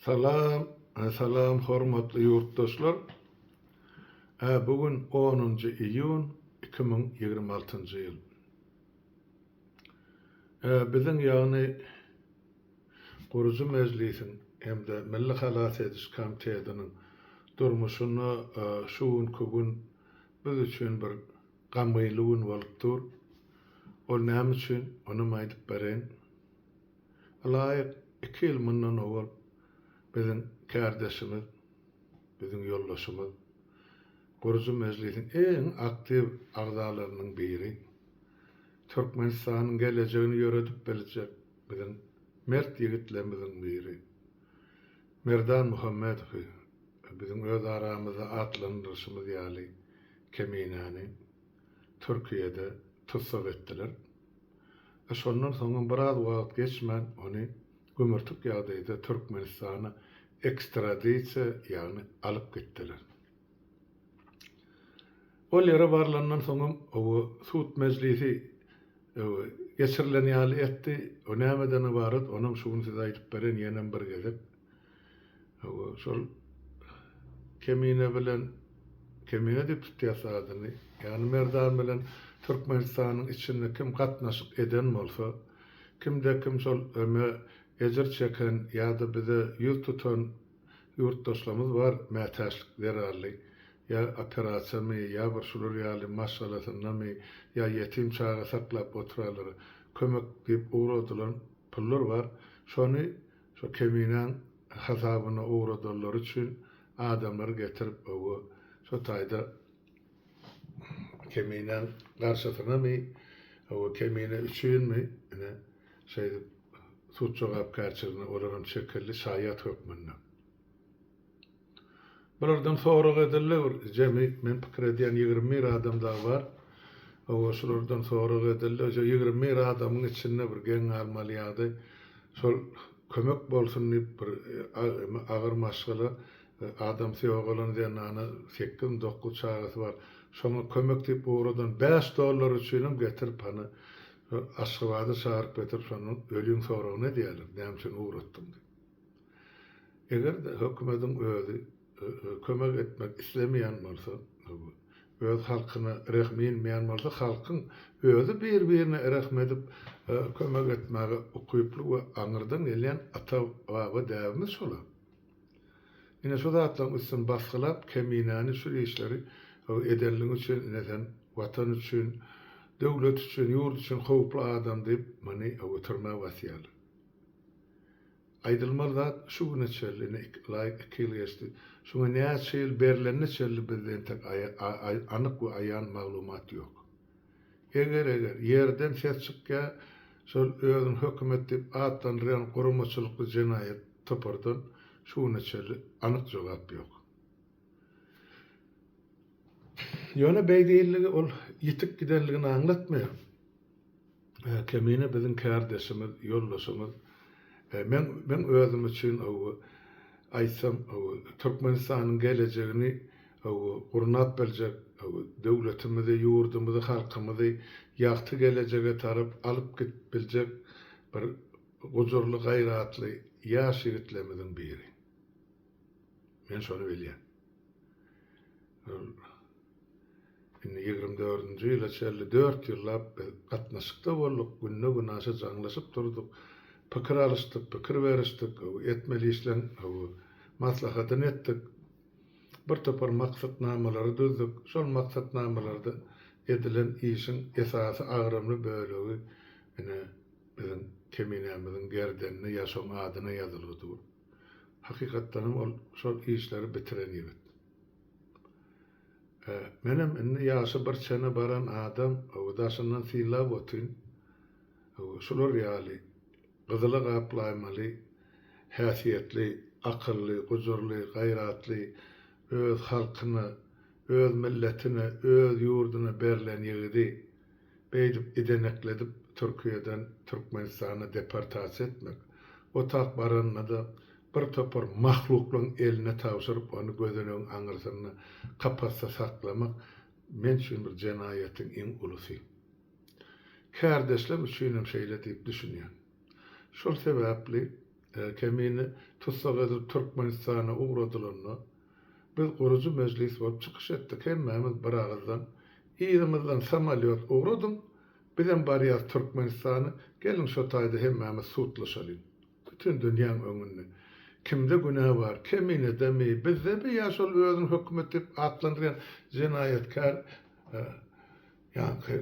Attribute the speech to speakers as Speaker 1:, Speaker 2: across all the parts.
Speaker 1: Salam salam hormatly ýurtdaşlar. Bu gün onunjy iýun 2026-njy ýyl. Biziň ýagny Gurujy mejlisiň hem-de Milli halas ediş komitetiniň durmuşynda şu günki gün biz üçin bir gamgynly gün bolup dur. Ol näme üçin, onam aýdyp bereýin. Ylaýyk iki ýyl mundan owal biziň kärdeşimiz, biziň ýoldaşymyz, Gurujy mejlisiň iň aktiw agzalarynyň biri, Türkmenistanyň gelejegini ýöredip biljek biziň mert ýigitlerimiziň biri Merdan Muhammedowy biziň öz aramyzda atlandyryşymyz ýaly Keminäni Türkiýede tussag etdiler. E şondan soňam biraz wagt geçmän ony gümürtik ýagdaýda Türkmenistana ekstradisiýa ýagny alyp gitdiler. Ol ýere barlandan soňam owo sud mejlisi geçirilen ýaly etdi. O nämeden ybarat, onam şu gün size aýdyp bereýin ýenem bir gezek. Owo şol Kemine bilen, Kemine diýip tutýas adyny, ýagny Merdan bilen Türkmenistanyň içinde kim gatnaşyk eden bolsa, kimde-kim şol öme ejir çeken ýa-da bize ýüz tutan Ýurtdaşlarymyz bar mätäçlik zerarly ýa operasiýamy ýa bir şular ýaly maşgalasyndamy ýa ýetim çaga saklap oturanlara kömek diýip ugradylan pullar bar şony şo keminäň hasabyna ugradanlary üçin adamlary getirip owo şo taýda Keminäň garşysynamy, hawa, Kemine üçinmi, ine, şeýdip, sud jogapkärçiligine olaram çekildi, şaýat hökmünde. Bulardan sorag edildi, bir jemi, men pikir edýän, 21 adam dagy bar. Hawa, şulardan sorag edildi. Şo 21 adamyň içinde bir geň galmaly ýagdaý, şol kömek bolsun diýip, bir agyr maşgala Adamsy ýogalan zenana sekizmi dokuz çagasy bar. Şoňa kömek diýip ugradan bäş dollar üçinem getirip hany Aşgabada çagyryp getirip şondan ölüň soragyny edýärler, näme üçin ugratdyň diýip. Eger-de hökümediň özi kömek etmek islemeýän bolsa, öz halkyna rehmi inmeýän bolsa, halkyň özi bir-birine rehm edip kömek etmäge ukyply we aňyrdan gelýän ata-baba däbimiz şola. Ine şu zatlaryň üstüni basgylap Keminäni şu işleri edenligiň üçin ine sen watan üçin, döwlet üçin, ýurt üçin howply adam diýip muny türmä basýarlar. Aýdylmaly zat şu güne çenli ine laýyk iki ýyl geçdi. Şuňa näçe ýyl berlenine çenli bizde entek anyk we aýan maglumat ýok. Eger-eger ýerden ses çykýa şol özüni hökümet diýip atlandyrýan guramaçylykly jenaýat topardan şu güne çenli anyk jogap ýok. Ýöne beý diýildigi ol ýitip gidenligini aňlatmaýar. Kemine biziň kärdeşimiz, ýoldaşymyz. Men men özüm üçin aýtsam, Türkmenistanyň gelejegini gurnap biljek, döwletimizi, ýurdumyzy, halkymyzy ýagty gelejege tarap alyp gidip biljek bir gujurly, gaýratly ýaş ýigitlerimiziň biri. Men şony bilýän. Ol indi 24-nji ýyla çenli dört ýyllap biz gatnaşykda bolduk, günde-günaşa jaňlaşyp durduk, pikir alyşdyk, pikir berişdik, etmeli işleň maslahatyny etdik. Bir topar maksatnamalary düzdük. Şol maksatnamalarda edilen işiň esasy agramly bölegi ine biziň Keminämiziň gerdenine ýa şoň adyna ýazylgy dur. Hakykatdanam ol şol işleri bitiren ýigit. Menem indi ýaşy bir çene baran adam, daşyndan synlap otyryn. Şular ýaly gyzyla gaplaýmaly häsiýetli, akylly, gujurly, gaýratly, öz halkyna, öz milletine, öz ýurduna berlen ýigidi beýdip idenekledip Türkiýeden Türkmenistana deportasiýa etmek, o tak baranda-da bir topar mahluklaň eline tabşyryp ony gözenegiň aňyrsynda kapasda saklamak men üçin bir jenaýatyň iň ulusy. Kärdeşlerim üçinem şeýle diýip düşünýän. Şol sebäpli. Kemine tussag edilip Türkmenistana ugradylanda, biz gurujy mejlis bolup çykyş etdik, hemmämiz bir agyzdan, Yzymyzdan samolýot ugradyň, bizem barýas Türkmenistana, geliň şo taýda hemmämiz sudlaşalyň. Bütin dünýäň öňünde. Kimde günä bar, Keminedemi, bizdemi ýa şol özüni hökümet diýip atlandyrýan jenaýatkär ýaňky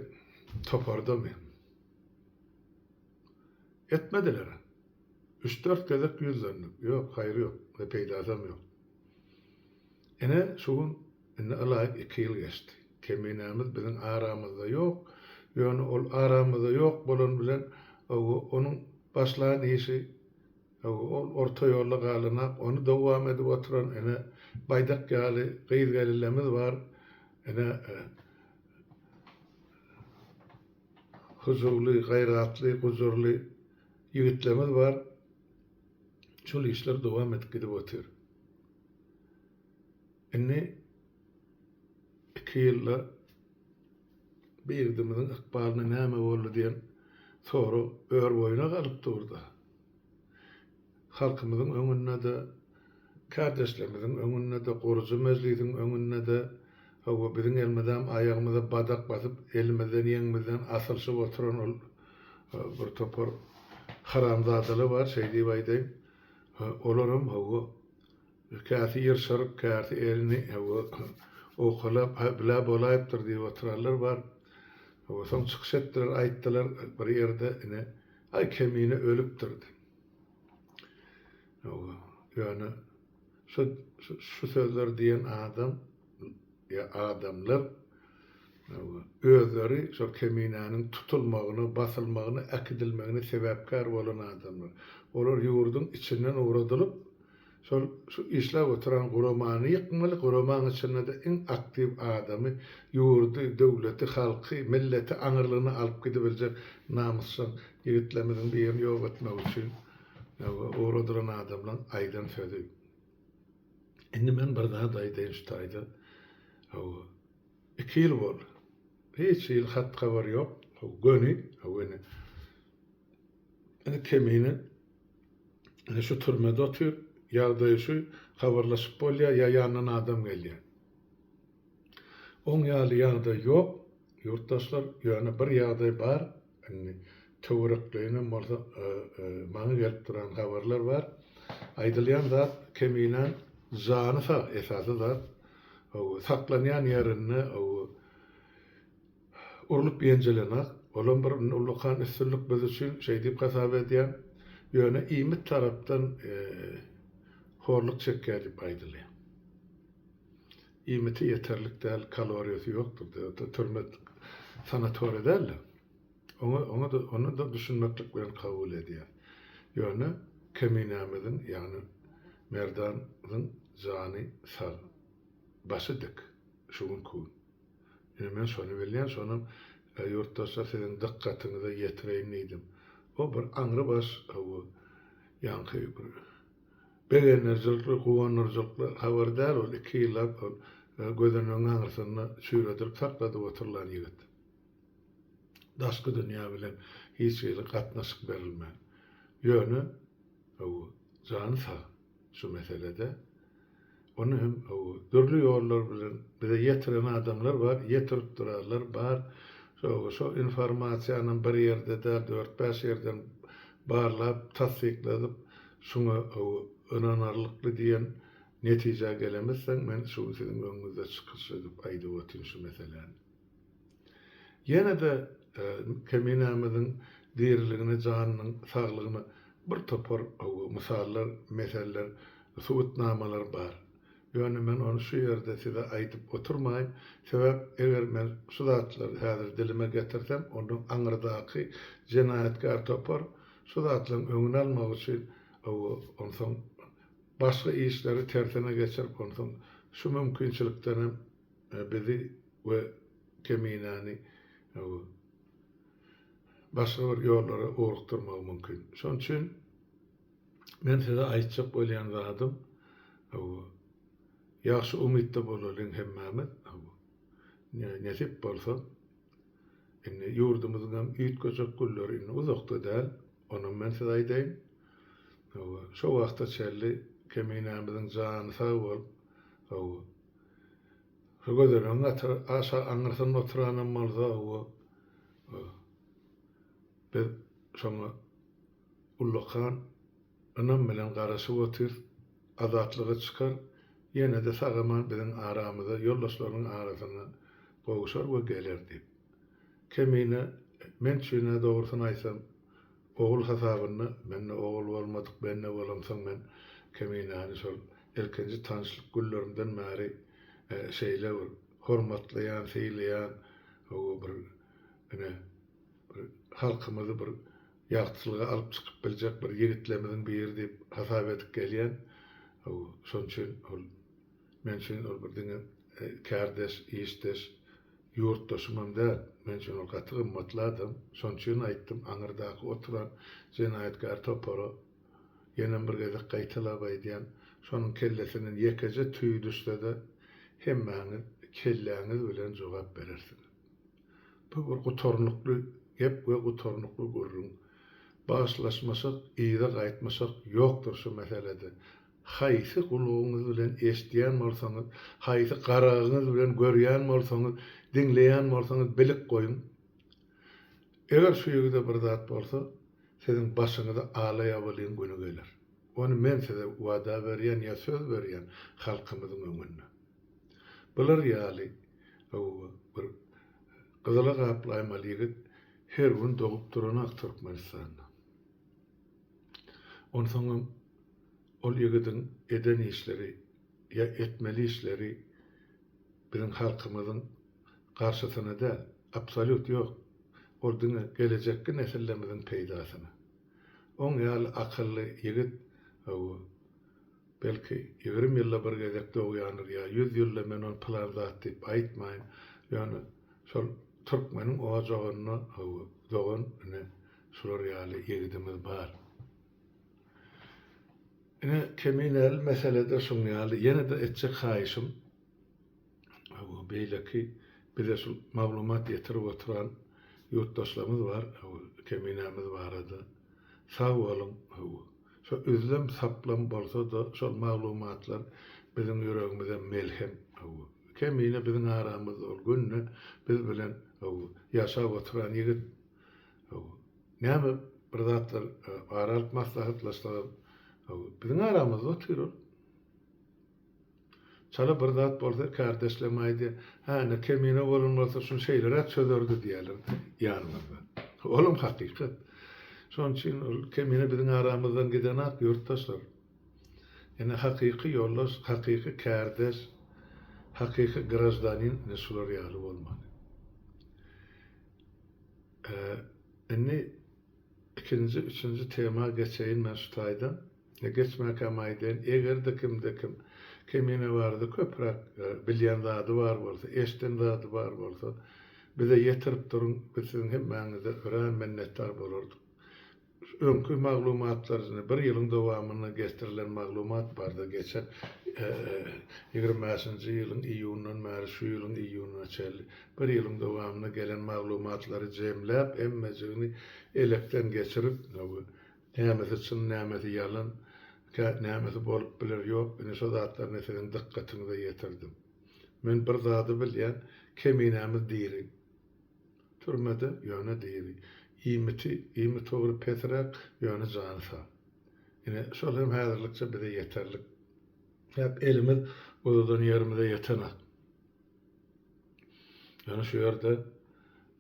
Speaker 1: topardamy? Etmediler. Üç-dört gezek ýüzlendik. Ýok, haýry ýok we peýdasam ýok. Ine, şu gün indi ylaýyk iki ýyl geçdi. Keminämiz biziň aramyzda ýok. Ýöne ol aramyzda ýok bolan bilen onuň başlan işi ol orta ýolda galanak. Ony dowam edip oturan ine, Baýdak ýaly gyz-gelinlerimiz bar. Ine, hyjuwly, gaýratly, gujurly ýigitlerimiz bar. Şol işler dowam edip gidip otyr. Indi iki ýylda bu ýigidimiziň ykbalyna näme boldy diýen sorag ör-boýuna galyp dur-da. Halkymyzyň öňünde-de, kärdeşlerimiziň öňünde-de, gurujy mejlisiň öňünde-de, hawa, biziň elmydam aýagymyza badak basyp, elimizden, ýeňimizden asylyşyp oturan ol bir topar haramzadalar bar, şeý diýip aýdaýyn. Olaram, hawa, käsi ýyrşaryp, käsi elini, hawa, owkalap, hä, bile bolaýypdyr diýip oturanlar bar. Hawa, soň çykyş etdiler, aýtdylar bir ýerde, ine, Aý, Kemine ölüpdir diýip. Hawa, ýöne şu şu sözleri diýen adam ýa adamlar hawa, özleri şol Keminäniň tutulmagyna, basylmagyna, äkidilmegine sebäpkär bolan adamlar. Olar ýurduň içinden ugradylyp, Şol şu işläp oturan guramany ýykmaly, guramaň içinde-de iň aktiw adamy, ýurdy, döwleti, halky, milleti aňyrlygyna alyp gidibiljek namysjaň ýigitlerimiziň birini ýok etmek üçin ugradylan adamlaň aýdan sözi. Indi men bir zat aýdaýyn şu taýda. Hawa, iki ýyl boldy. Hiç hili hat-habar ýok. Göni, hawa ine. Ine Kemine Ine şu türmede otyr, ýagdaýy şu, habarlaşyp bolýar ýa ýanyndan adam gelýär. Oň ýaly ýagdaý ýok, ýurtdaşlar, ýöne bir ýagdaý bar, indi töwerekleýinem bolsa maňa gelip duran habarlar bar. Aýdylýan zat Keminäň jany sag, esasy zat, saklanýan ýerinde Urlup ýenjilenak, olam bir ullakan üstünlik biz üçin, şeý diýip hasap edýän. Ýöne iýmit tarapdan horluk çekýär diýip aýdylýar. Iýmiti ýeterlik däl, kaloriýasy ýokdur. Türme sanatoriýa däl-de. Oňa, oňa-da, ony-da düşünmeklik bilen kabul edýär. Ýöne Keminämiziň, ýagny Merdanyň jany sag, başy dik şu günki gün. Ine men şony bilýän, şonam ýurtdaşlar siziň dykgatyňyza ýetireýin diýdim. O bir aňry baş hawa, ýaňky bir begendirjilikli, guwandyryjylykly habar däl ol, iki ýyllap ol gözenegiň aňyrsynda çüýredilip sakladyp oturylan ýigit. Daşky dünýä bilen hiç hili gatnaşyk berilmän. Ýöne, hawa, jany sag. Şu meselede ony hem dürli ýollar bilen bize ýetiren adamlar bar, ýetirip durarlar bar. Şo şo informasiýanam bir ýerde däl, dört-bäş ýerden barlap, tassykladyp, şuňa ynanarlykly diýen netijä gelemizsoň, men şu gün siziň öňüňizde çykyş edip aýdyp otyryn şu meseläni. Ýene-de Keminämiziň diriligine, janynyň saglygyna bir topar mysallar, meseller, subutnamalar bar. Ýöne men ony şu ýerde size aýdyp oturmaýyn. Sebäp eger men şu zatlary häzir dilime getirsem, onda aňyrdaky jenaýatkär topar şu zatlaryň öňüni almak üçin onsoň başga işleri tersine geçirip, onsoň şu mümkinçilikdenem bizi we Keminäni başga bir ýollara ugrukdyrmagy mümkin. Şonuň üçin men size aýtjak bolýan zadym, ýagşy umytda bolalyň hemmämiz. Nesip bolsa, indi ýurdumyzyň hem üýtgejek günleri indi uzakda däl, onam men size aýdaýyn. Hawa, şo wagta çenli Keminämiziň jany sag bolup, hawa, şo gözenegiň aşa aňyrsynda oturanam bolsa, hawa, biz şoňa ullakan ynam bilen garaşyp otyrys, azatlyga çykar, ýene-de sag-aman biziň aramyza, ýoldaşlarynyň arasyna gowşar we geler diýip. Kemine, men üçin-ä dogrusyny aýtsam, Ogul hasabynda mende ogul bolmadyk bende bolamsoň men Keminäni şol ilkinji tanyşlyk günlerimden bäri şeýle bir hormatlaýan, sylaýan, hawa bir ine bir halkymyzy bir ýagtylyga alyp çykyp biljek bir ýigitlerimiziň biri diýip hasap edip gelýän. Hawa şonuň üçin ol men üçin ol bir diňe kärdeş, işdeş Ýurtdaşymam däl, men üçin ol gaty gymmatly adam. Şonuň üçin aýtdym, aňyrdaky oturan jenaýatkär topara ýenem bir gezek gaýtalap aýdýan, şonuň kellesinden ýekeje tüý düşse-de, hemmäňiz kelläňiz bilen jogap berersiňiz. Bu bir gutarnykly gep we gutarnykly gürrüň. Bagyşlaşmaşak, yza gaýtmaşak ýokdur şu meselede. Haýsy gulagyňyz bilen eşidýän bolsaňyz, haýsy garagyňyz bilen görýän bolsaňyz, diňleýän bolsaňyz bilip goýuň. Eger şu ýigide bir zat bolsa, siziň başyňyza ala ýabalyň güni geler. Ony men size wada berýän ýa söz berýän halkymyzyň öňünde. Bular ýaly bir gyzyla gaplaýmaly ýigit her gün dogup duranok Türkmenistanda. Onsoňam ol ýigidiň eden işleri ýa etmeli işleri biziň halkymyzyň garşysyna däl, absolýut ýok. Ol diňe gelejekki nesillerimiziň peýdasyna. Oň ýaly akylly ýigit hawa, belki 20 ýylda bir gezek dogýandyr ýa 100 ýylda men ony pylan zat diýip aýtmaýyn, ýöne şol türkmeniň ojagynda hawa, dogan ine Şular ýaly ýigidimiz bar. Ine, Kemineli meselede şuň ýaly. Ýene-de etjek haýyşym, bu beýleki bize şu maglumat ýetirip oturan ýurtdaşlarymyz bar, Keminämiz barada. Sag boluň. Şo üzlem-saplam bolsa-da şol maglumatlar biziň ýüregimize melhem. Kemine biziň aramyzda ol günde biz bilen ýaşap oturan ýigit. Näme bir zatlar ara alyp maslahatlaşsagam, biziň aramyzda otyr ol. Çala bir zat bolsa kärdeşlerim aýdýar, hä, ine Kemine bolan bolsa şuny şeýleräk çözerdi diýýärler ýanymyzda. Olam hakykat. Şonuň üçin ol Kemine biziň aramyzdan gidenak ýurtdaşlar. Ine hakyky ýoldaş, hakyky kärdeş, hakyky graždanin ine şular ýaly bolmaly. Indi ikinji, üçünji tema geçeýin men şu taýdan. Geçmäkäm aýdaýyn, eger-de kimde-kim Kemine barada köpräk bilýän zady bar bolsa, eşden zady bar bolsa, bize ýetirip duruň, biz siziň hemmäňize örän minnetdar bolardyk. Öňki maglumatlar indi bir ýylyň dowamynda getirilen maglumat bardy geçen 25-nji ýylyň iýunyndan bäri şu ýylyň iýunyna çenli bir ýylyň dowamynda gelen maglumatlary jemläp hemmejigini elekden geçirip nämesi çyn nämesi ýalan nämesi bolup biler ýok ine şo zatlaryny siziň dykgatyňyza ýetirdim. Men bir zady bilýän keminämiz diri. Türmede, ýöne diri. Iýmiti, iýmit ugry pesräk, ýöne jany sag. Ine, şol hem häzirlikçe bize ýeterlik. Hep elimiz uzadan ýerimize ýetenak. Ýöne şu ýerde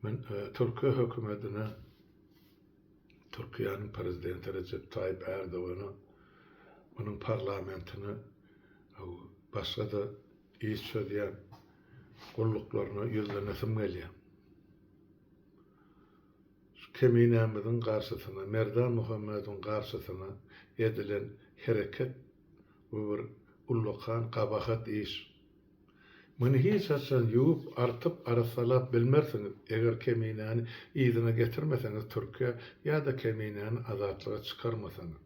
Speaker 1: men Türkiýe hökümetine, Türkiýäniň prezidenti Rejep Taýyp Ärdogana, onuň parlamentine, başga-da iş çözýän gulluklaryna ýüzlenesim gelýär. Şu keminämiziň garşysyna, Merdan Muhammedowyň garşysyna edilen hereket bu bir ullakan gabahat iş. Muny hiç haçan ýuwup, artyp, arassalap bilmersiňiz, eger keminäni yzyna getirmeseňiz Türkiýä ýa-da keminäni azatlyga çykarmasaňyz.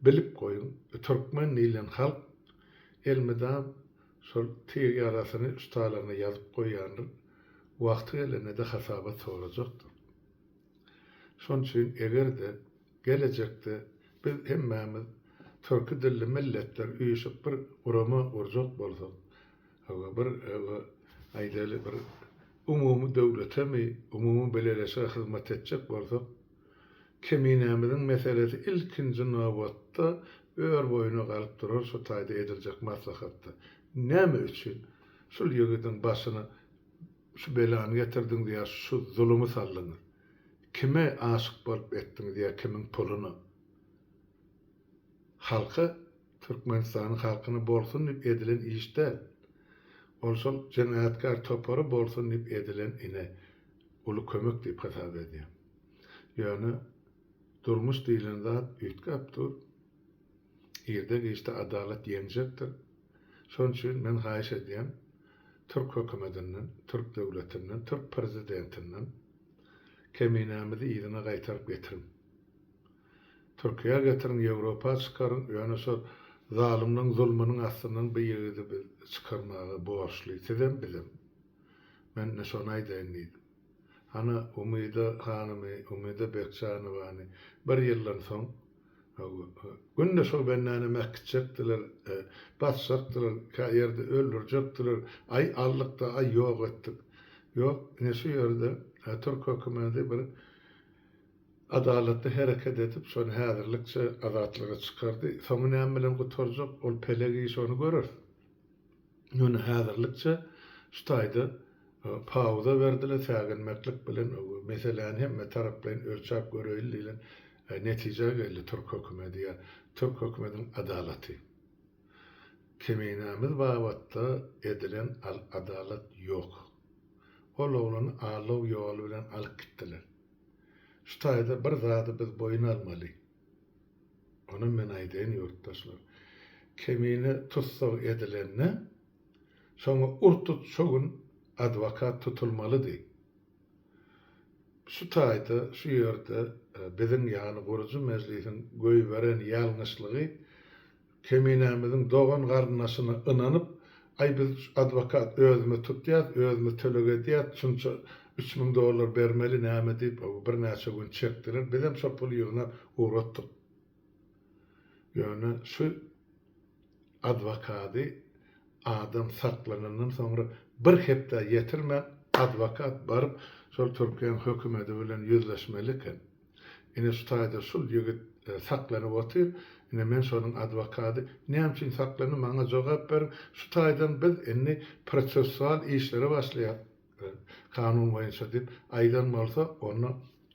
Speaker 1: Bilip goýuň, türkmen diýlen halk elmydam şol tyg ýarasyny ştalaryna ýazyp goýýandyr, wagty gelende-de hasabat sorajakdyr. Şonuň üçin eger-de gelejekde. Biz hemmämiz türki dilli milletler üýşüp bir gurama gurjak bolsak, hawa bir hawa aýdaly bir umumy döwletemi, umumy bileleşige hyzmat etjek bolsak, Keminämiziň meselesi ilkinji nobatda ör boýuna galyp durar şu taýda ediljek maslahatda. Näme üçin şul ýigidiň başyna şu belany getirdiňiz ýa şu zulumy saldyňyz? Kime aşyk bolup etdiňiz ýa kimiň puluna? Halka, Türkmenistanyň halkyna bolsun diýip edilen iş däl. Ol şol jenaýatkär topara bolsun diýip edilen ine uly kömek diýip hasap edýän. Ýöne durmuş diýlen zat üýtgäp dur. Irde-giçde adalat ýeňjekdir. Şonuň üçin men haýyş edýän türk hökümedinden, türk döwletinden, türk prezidentinden Keminämizi yzyna gaýtaryp getiriň. Türkiýä getiriň, Ýewropa çykaryň, ýöne şol zalymlaň zulmunyň astyndan bu ýigidi biz çykarmaga borçly, sizem, bizem. Men ine şony aýdaýyn diýdim. Hany Umyda hanymy, Umyda Bekjanowany bir ýyldan soň günde şol bendänem äkitjekdiler, basjakdylar, kä ýerde öldürjekdiler, aý aldyk-da, aý ýok etdik. Ýok, ine şu ýerde türk hökümeti bir adalatly hereket edip, şony häzirlikçe azatlyga çykardy. Soňy näme bilen gutarjak, ol pelek işi, ony göreris. Ýöne häzirlikçe şu taýda pauza berdiler, säginmeklik bilen meseläni hemme taraplaýyn ölçäp göreýli diýlen netijä geldi türk hökümedi ýa türk hökümediniň adalaty. Keminämiz babatda edilen adalat ýok. Ol oglany aldaw ýoly bilen alyp gitdiler. Şu taýda bir zady biz boýun almaly. Onam men aýdaýyn ýurtdaşlar. Kemine tussag edilende şoňa ur-tut şo gün adwokat tutulmalydy. Şu taýda, şu ýerde biziň ýagny gurujy mejlisiň goýberen ýalňyşlygy Keminämiziň dogan-garyndaşyna ynanyp, aý biz adwokat özümiz tutýas, özümiz töleg edýäs, şunça 3000 dollar bermeli näme diýip, birnäçe gün çekdiler. Bizem şo puly ýygnap ugratdyk. Ýöne şu adwokady adam saklanandan soňra bir hepdä ýetirmän adwokat baryp şol Türkiýäň hökümedi bilen ýüzleşmeli eken. Ine şu taýda şul ýigit saklanyp otyr, ine men şonuň adwokady, näme üçin saklandy maňa jogap beriň, şu taýdan biz indi prosessual işlere başlaýas kanun boýunça diýip aýdan bolsa, onda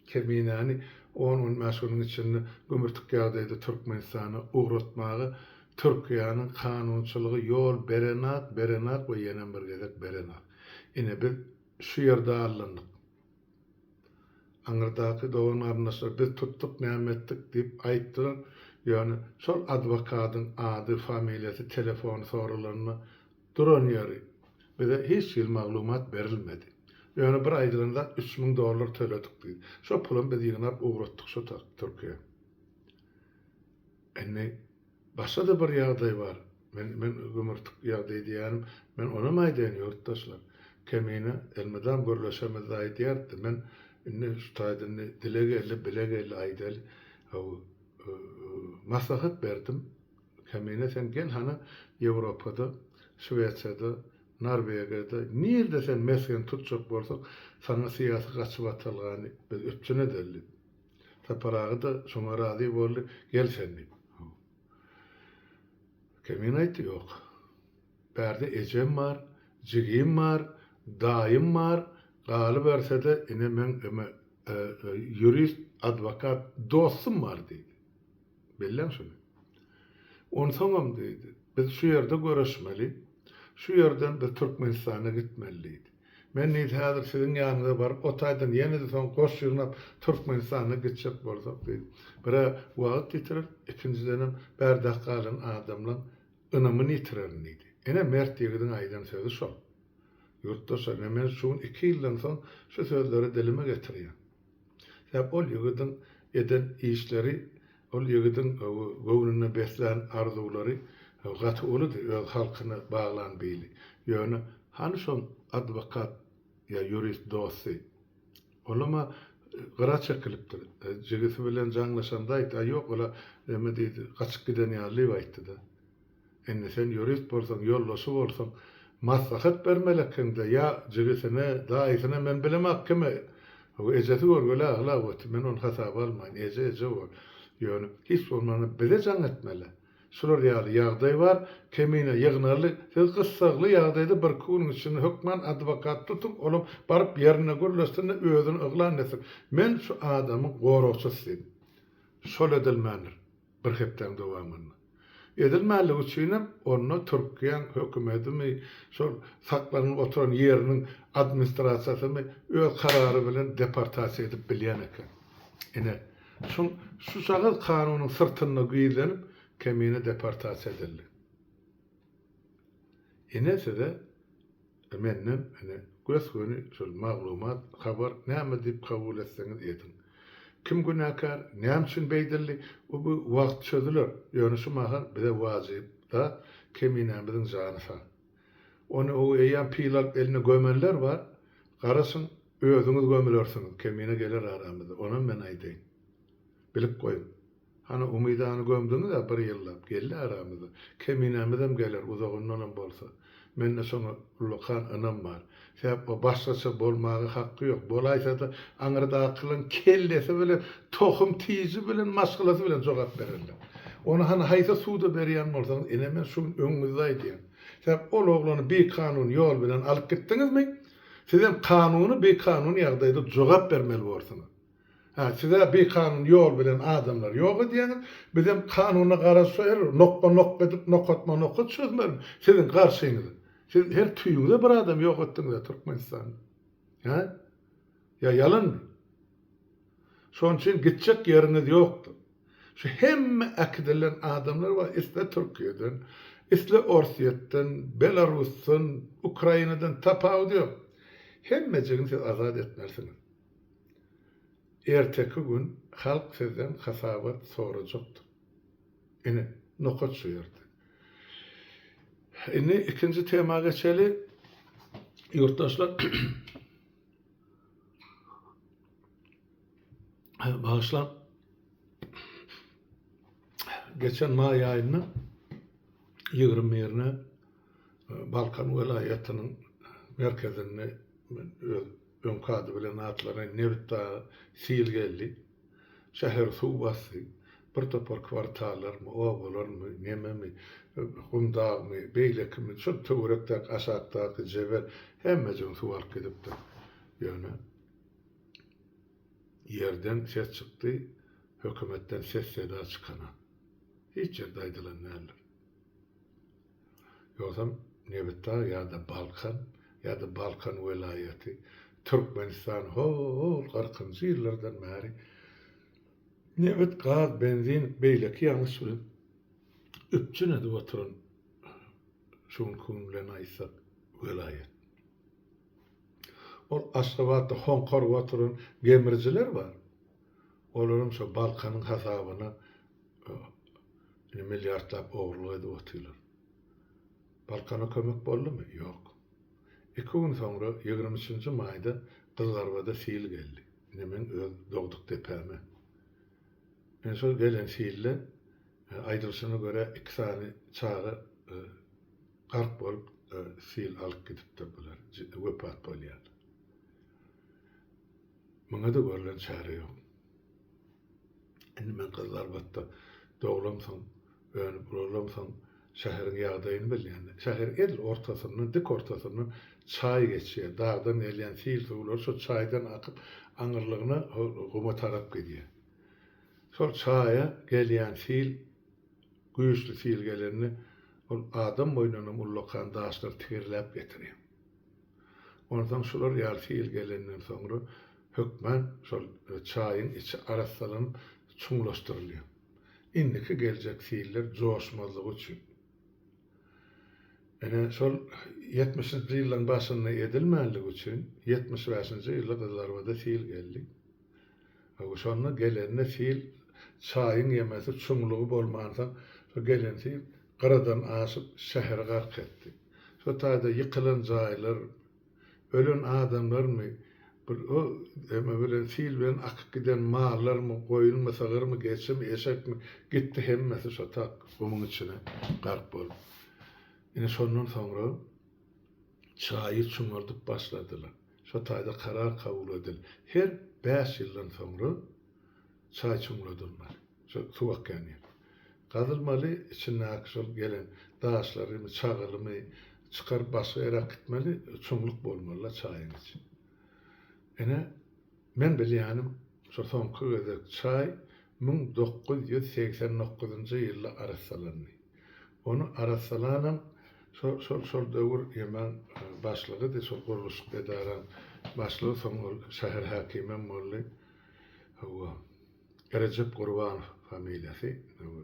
Speaker 1: Keminäni on-on bäş günüň içinde gümürtik ýagdaýda Türkmenistana ugratmaga Türkiýäniň kanunçylygy ýol berenak, berenak we ýenem bir gezek berenak. Ine biz şu ýerde aldandyk. Aňyrdaky dogan-garyndaşlar biz tutduk näme etdik diýip aýtdylar. Ýöne şol adwokadyň ady, familiýasy, telefony soralanda duran ýeri bize hiç hili maglumat berilmedi. Ýöne bir aýdylan zat 3000 dollar töledik diýdi. Şo pulam biz ýygnap ugratdyk şo Türkiýä. Indi Başga-da bir ýagdaý bar. Men men gümürtik ýagdaý diýýänim, men onam aýdaýyn ýurtdaşlar. Kemine elmydam gürleşemizde aýdýardy. Men indi şu taýda indi dile geldi, bile geldi aýdaly. Hawa, maslahat berdim. Kemine sen gel hany Ýewropada, Şwesiýada, Norwegiýada, nirde sen mesgen tutjak bolsaň, saňa syýasy gaçybatalgany biz üpjün edeli diýip. Sapar aga-da şoňa razy boldy, Gel sen diýip. Kemin aýtdy, Ýok. Bärde ejem bar, jigim bar, daýym bar, galyberse-de ine meň eme ýurist, adwokat dostum bar diýdi. Belläň şuny. Onsoňam diýdi, biz şu ýerde göreşmeli, şu ýerden biz Türkmenistana gitmeli diýdi. Men diýdi, häzir siziň ýanyňyza baryp, o taýdan ýene-de soň goş ýygnap Türkmenistana gitjek bolsak diýdi. Bir-ä wagt ýitirer, ikinjidenem bärdäki galan adamlaň ynamyny ýitirerin diýdi. Ine, mert ýigidiň aýdan sözi şol. Ýurtdaşlar, ine men şu gün iki ýyldan soň şu sözleri dilime getirýän. Sebäp ol ýigidiň eden işleri, ol ýigidiň göwnünde beslän arzuwlary gaty uludy, öz halkyna baglan bili. Ýöne hany şoň adwokat ýa ýurist dosty? Olam-a gyra çekilipdir. Jigisi bilen jaňlaşanda aýtdy, aý ýok, ol-a neme diýdi, gaçyp giden ýaly diýip aýtdy-da. Indi sen ýurist bolsaň, ýoldaşy bolsaň, maslahat bermeli ekeniň-dä, ýa jigisine, daýysyna, men bilemok kime, ejesi görgüli aglap otyr, men ony hasaba almaýyn, eje eje bor. Ýöne, hiç bolmanda bize jaň etmeli. Şular ýaly ýagdaý bar, Kemine ýygnaly, siz gyssagly ýagdaýda birki günüň içinde hökman adwokat tutuň, olam baryp ýerinde gürleşsin-de özüni yglan etsin. Men şu adamyň goragçysy diýip. Şol edilmändir bir hepdäň dowamynda. Edilmänligi üçinem onda Türkiýäň hökümedimi, şol saklanyp oturan ýeriniň administrasiýasymy öz karary bilen deportasiýa edip bilýän eken. Ine, şuň şujagaz kanunyň syrtynda gizlenip Kemine deportasiýa edildi. Ine size menden ine gös-göni şol maglumat, habar näme diýip kabul etseňiz ediň. Kim günäkär, näme üçin beýdildi, bu bu wagt çözüler. Ýöne şu mahal bize wajyp zat Keminämiziň jany sag. Ony o eýýäm pil alyp eline gömenler bar. Garaşyň, özüňiz gömülersiňiz. Kemine geler aramyzda. Onam men aýdaýyn. Bilip goýuň. Hany Umydany gömdüňiz-ä bir ýyllap, geldi aramyza. Keminämizem geler, uzagyndanam bolsa. Mende şoňa ullakan ynam bar. Sebäp o başgaça bolmaga hakky ýok. Bolaýsa-da aňyrdakylaň kellesi bilen, tohum-tiji bilen, maşgalasy bilen jogap bererler. Ony hany haýsy suda berýän bolsaňyz, ine men şu gün öňüňizde aýdýan. Sebäp ol oglany bikanun ýol bilen alyp gitdiňizmi, sizem kanuny bikanun ýagdaýda jogap bermeli borsuňyz. Hä, siz-ä bikanun ýol bilen adamlary ýok edýäňiz, bizem kanuna garaşsa her nokba-nokba edip, nokatma-nokat çözmelimi siziň garşyňyza? Siz her tüýüňize bir adam ýok etdiňiz-ä Türkmenistanda. Hä? Ýa ýalanmy? Şonuň üçin gitjek ýeriňiz ýokdur. Şu hemme äkidilen adamlar bar, isle Türkiýeden, isle Orsýetden, Belarusdan, Ukrainadan tapawudy ýok. Hemmejigini siz azat etmelisiňiz. Erteki gün halk sizden hasabat sorajakdyr. Ine, nokat şu ýerde. Indi ikinji tema geçeli. Ýurtdaşlar, bagyşlaň. Geçen maý aýynda 21-ine Balkan welaýatynyň merkezinde men öz Öňki ady bilen atlanan Nebitdaga sil geldi. Şäheri suw basdy. Bir topar kwartallarmy, obalarmy, nememi, Gumdagmy, beýlekimi, şol töwerekdäki aşakdaky jebel hemmejigini suw alyp gidipdir. Ýöne ýerden ses çykdy, hökümetden ses-seda çykanak. Hiç ýerde aýdylan däldir. Ýogsam Nebitdag ýa-da Balkan ýa-da Balkan welaýaty Türkmenistan ho-ol kyrkynjy ýyllardan bäri nebit, gaz, benzin, beýleki ýangyç bilen üpjün edip oturan şu günki gün bilen aýtsak welaýat. Ol Aşgabatda hoňkaryp oturan gemrijiler bar. Olaram şo Balkanyň hasabyna Indi milliardlap ogurlyk edip otyrlar. Balkana kömek boldumy? Ýok. Iki gün soňra, 23-nji maýda Gyzlarbada sil geldi. Ine meň öz dogduk depäme. Ine şol gelen silde, aýdylyşyna görä, iki sany çaga gark bolup, sil alyp gidipdir bular, wepat bolýarlar. Muňa-da görlen çäre ýok. Indi men Gyzylarbatda doglamsoň, önüp ulalamsoň, şäheriň ýagdaýyny bilýän. Şäheriň edil ortasyndan, dik ortasyndan çaý geçýär. Dagdan gelýän sil suwlary şol çaýdan akyp, aňyrlygyna guma tarap gidýär. Şol çaýa gelýän sil, güýçli sil gelende, ol adam boýundanam ullakan daşlary tigirläp getirýär. Onsoň şular ýaly sil gelenden soňra hökman şol çaýyň içi arassalanyp çuňlaşdyrylýar. Indiki geljek siller joşmazlygy üçin. Ine şol ýetmişinji ýyllaryň başynda edilmänligi üçin ýetmiş bäşinji ýylda Gyzylarbada sil geldi. Şonda gelende sil çaýyň ýemesi çuňlugy bolmansoň şo gelen sil gyradan aşyp şäheri gark etdi. Şo taýda ýykylan jaýlar, ölen adamlarmy? Bir o eme bilen sil bilen akyp giden mallarmy, goýunmy, sygyrmy, geçimi, eşekmi gitdi hemmesi şo tak gumuň içine gark bolup. Ine şondan soňra çaýy çuňaldyp başladylar. Şo taýda karar kabul edildi. Her bäş ýyldan soňra çaý çuňladylmaly. Şo suw akýan ýer. Gazylmaly, içindäki şol gelen daşlarymy, çagylymy çykaryp başga ýere äkitmeli, çuňluk bolmaly-da çaýyň içi. Ine, men bilýänim, şo soňky gezek çaý 1989-njy ýylda arassalandy. Ony arassalanam şo şol şol döwür ýemäň başlygydy, şol gurluşyk edaraň başlygy, soň ol şäher häkimem boldy. Hawa. Rejep Gurbanow familiýasy. Hawa.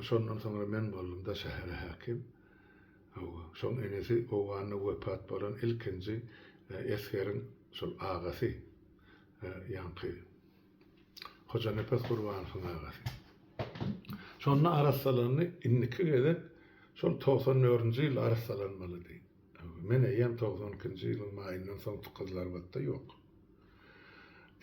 Speaker 1: Şondan soňra men boldum-da şähere häkim. Hawa. Şoň enesi Owganda wepat bolan ilkinji esgeriň şol agasy. Ýaňky Hojanepes Gurbanowyň agasy. Şonda arassalandy, indiki gezek şol 94-nji ýylda arassalanmalydy. Men eýýäm 92-nji ýylyň maýyndan soň Gyzylarbatda ýok.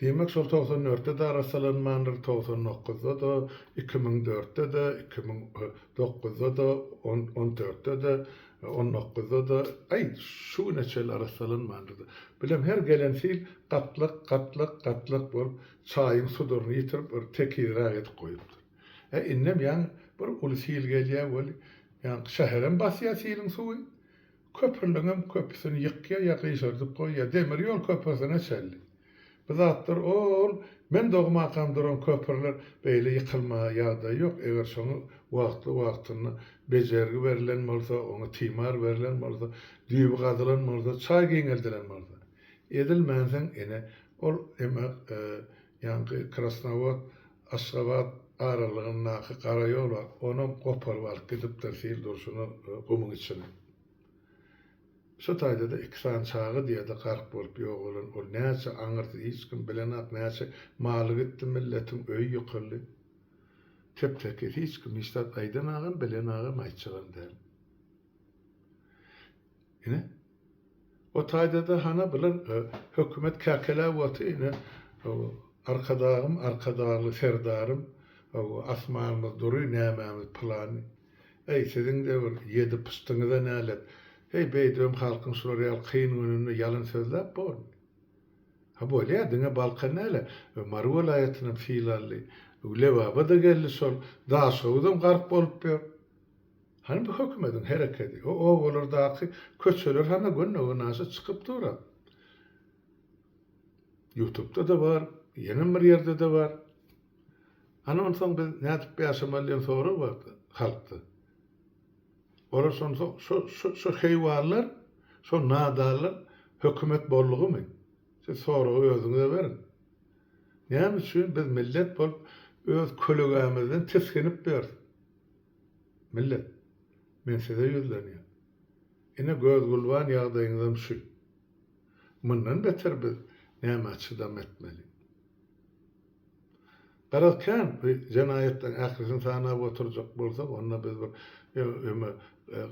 Speaker 1: Diýmek, şol 94-de-de arassalanmandyr, 99-da-da, 2004-de-de, 2009-da-da, on, on dörtde-de, on dokuzda-da, aý, şu güne çenli arassalanmandyr-da. Bilem, her gelen sil gatlak, gatlak, gatlak bolup, çaýyň suduryny ýitirip, bir tekizräk edip goýupdyr. Ä, indem ýaňy bir uly sil gelýär weli, ýaňky şäherem basýar siliň suwy. Köprüleňem köpüsini ýykýar ýa gyşardyp goýýar, demir ýol köprüsine çenli. Bu zatlar o-ol men dogmakam duran köprüler beýle ýykylmaga ýagdaýy ýok, eger şoňa wagtly-wagtynda bejergi berlen bolsa, oňa timar berlen bolsa, düýbi gazylan bolsa, çaý giňeldilen bolsa. Edilmänsoň ine, ol eme ýaňky Krasnowod Aşgabat aralygyndaky gara ýol bar, onam goparyp alyp gidipdir sil durşuna gumuň içine. Şo taýda-da iki sany çaga diýýär-de gark bolup ýogalan, ol näçe aňyrsy hiç kim bilenak, näçe maly gitdi milletiň, öýi ýykyldy. Tep-tekiz hiç kim hiç zat aýdanagam, bilenagam, aýtjagam däl. Ine, o taýda-da hana bular hökümet käkeläp otyr, ine, Arkadagym, Arkadagly Serdarym, asmanymyz dury, nämämiz pylany. Eý, siziň-de bir ýedi pyşdyňyza nälet. Heý, beýdibem halkyň şular ýaly kyn gününde ýalan sözläp bormy? Ha bolýa, diňe Balkan däl-ä, Mary welaýatynam sil aldy, Lebaba-da geldi şol, Daşhowuzam gark bolup ýör. Hany bu hökümediň herekedi? O obalardaky köçeler hana günde-günaşa çykyp dur-a. Ýutubda-da bar, ýenem bir ýerde-de bar. Hany onsoň biz nädip ýaşamaly diýen sorag bar halkda. Olar şonsoň şo şo şo heýwanlar, şo nadanlar hökümet boldugymy? Siz soragy özüňize beriň. Näme üçin biz millet bolup öz kölegämizden tisginip ýörüs? Millet, men size ýüzlenýän. Ine göz-gülban ýagdaýyňyzam şu. Mundan beter biz nämä çydam etmeli? Garaz kän bu jenaýatlaryň ählisini sanap oturjak bolsak, onda biz bir öme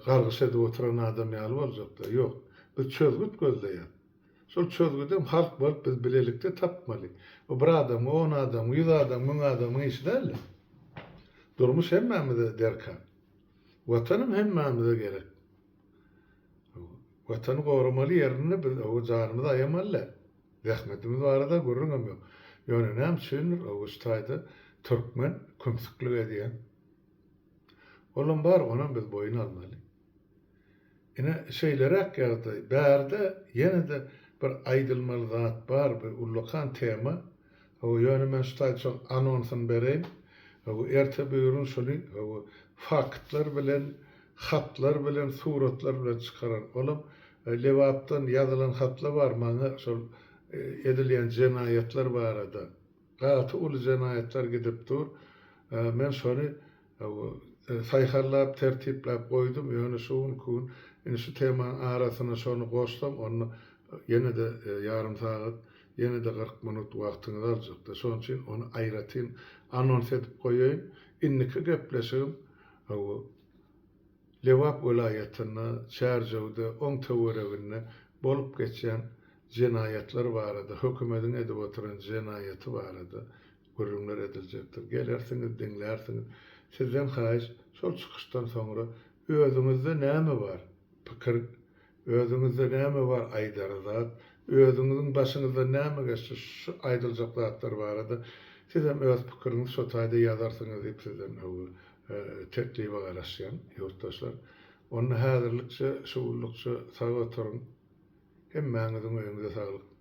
Speaker 1: gargyş edip oturan adam ýaly boljakda. Ýok. Biz çözgüt gözleýäs. Şol çözgüdem halk bolup biz bilelikde tapmaly. Bu bir adamyň, on adamyň, ýüz adamyň, müň adamyň işi däldir. Durmuş hemmämize derkar. Watanam hemmämize gerek. Watany goramaly ýerinde biz ow janymyzy aýamaly däl. Zähmetimiz barada gürrüňem ýok. Ýöne näme üçindir ow şu taýda türkmen kümsüklik edýär. Olam bar, onam biz boýun almaly. Ine, şeýleräk ýagdaý. Bärde ýene-de bir aýdylmaly zat bar, bir ullakan tema. Hawa, ýöne men şu taýda şoň anonsyny bereýin. Hawa, erte-böwrün şuny, hawa, faktlar bilen, hatlar bilen, suratlar bilen çykaran. Olam Lebapdan ýazylan hatlar bar maňa şol edilýän jenaýatlar barada. Gaty uly jenaýatlar gidip dur. Men şony saýhallap, tertipläp goýdum, ýöne şu günki gün indi şu temanyň arasyna şony goşsam, onda ýene-de ýarym sagat, ýene-de 40 minut wagtyňyzy aljakda. Şonuň üçin ony aýratyn anons edip goýaýyn. Indiki gepleşigim Lebap welaýatynda, Çärjewde, oň töwereginde bolup geçýän. jenaýatlar barada, hökümediň edip oturan jenaýaty barada gürrüňler ediljekdir. Gelersiňiz, diňlärsiňiz. Sizden haýyş, şol çykyşdan soňra özüňizde näme bar, pikir, özüňizde näme bar aýdar zat, özüňiziň başyňyzdan näme geçdi şu aýdyljak zatlar barada sizem öz pikiriňizi şo taýda ýazarsyňyz diýip sizden teklibe garaşýan, ýurtdaşlar. Onda häzirlikçe, şu günlükçe sag oturyň. Hemmäňiziň öýüňize saglyk.